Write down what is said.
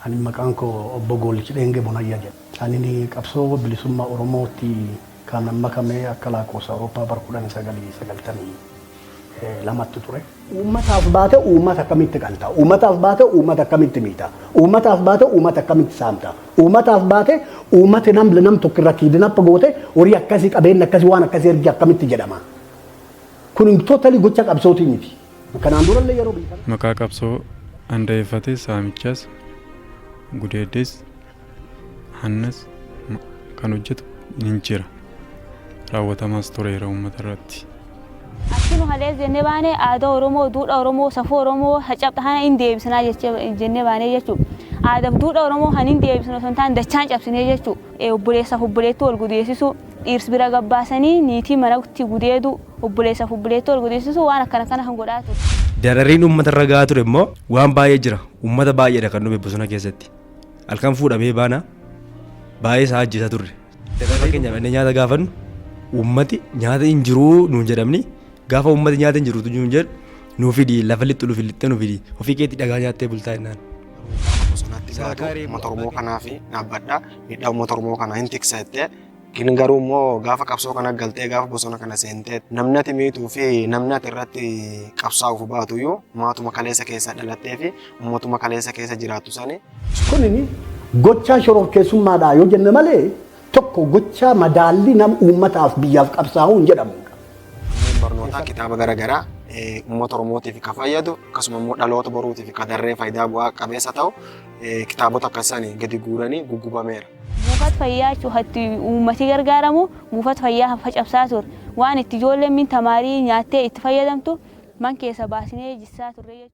Ani maqaan koo Obbo Goollichi Dheengee Bonayyaa jedhama. Ani qabsoo bilisummaa Oromootti kan makame akka lakkoofsa Awurooppaa bara 1992tti ture. Uummataaf baate uummata akkamitti qalta? Uummataaf baate uummata akkamitti miita? Uummataaf baate uummata akkamitti saamta? Uummataaf baate uummati nam tokko irra kidnap goote, horii akkasii, qabeenya akkasii, waan akkasii ergi akkamitti jedhama? Kun totally gocha qabsootii miti. Kanaan durallee yeroo biyya Maqaa qabsoo handa'eeffatee saamichas, gudeeddees, hannas kan hojjetu ni jira. Raawwatamaas tureera uummata irratti. Akki nu halee jennee baanee aadaa Oromoo, duudhaa Oromoo, safuu Oromoo hacabxa kana hin deebisnaa jennee baanee jechuudha. Aadaaf duudhaa Oromoo kan hin deebisnu osoo hin taane dachaan cabsinee jechuudha. Obboleessaaf obboleettii wal gudeessisuu, dhiirsi bira gabbaasanii niitii manatti gudeedu, obboleessaaf obboleettii wal gudeessisuu, waan akkana kana kan godhaa ture. Darariin uummata irra gahaa ture immoo waan baay'ee jira. Uummata baay'eedha kan dhume bosona keessatti. Halkan fuudhamee baana, baay'ee isaa ajjeesaa turre. Fakkeenyaaf, inni nyaata gaafannu uummati nyaata hin jiruu nuun jedhamni. Gaafa uummati nyaata hin jiru nuun jedhu, nuu fidi, lafa lixxu nuuf lixxee nu fidi, ofii keetti dhagaa nyaattee bultaa jennaan. Bosonatti baatu uummata Oromoo kanaaf dhaabbadha. Miidhaa uummata Oromoo kana hin tiksa jettee. Kin garuu immoo gaafa qabsoo kana galtee, gaafa bosona kana seentee, namni ati miituu fi namni ati irratti qabsaa'uuf baatu iyyuu maatuma kaleessa keessa dhalattee fi uummatuma kaleessa keessa jiraattu sani. Kunini gochaa shororkeessummaadha yoo jenne malee tokko gochaa madaalli nama uummataaf biyyaaf qabsaa'uu hin jedhamudha. Manneen barnootaa kitaaba garaagaraa uummata Oromootiif kan fayyadu, akkasuma immoo dhaloota boruutiif kan darree faayidaa bu'aa qabeessa ta'u, kitaabota akkasii gadi guuranii guggubameera. Buufata fayyaa jechuun hatti uummati gargaaramu buufata fayyaa facabsaa ture. Waan itti ijoolleen min tamaarii nyaattee itti fayyadamtu man keessa baasinee jissaa turre jechuudha.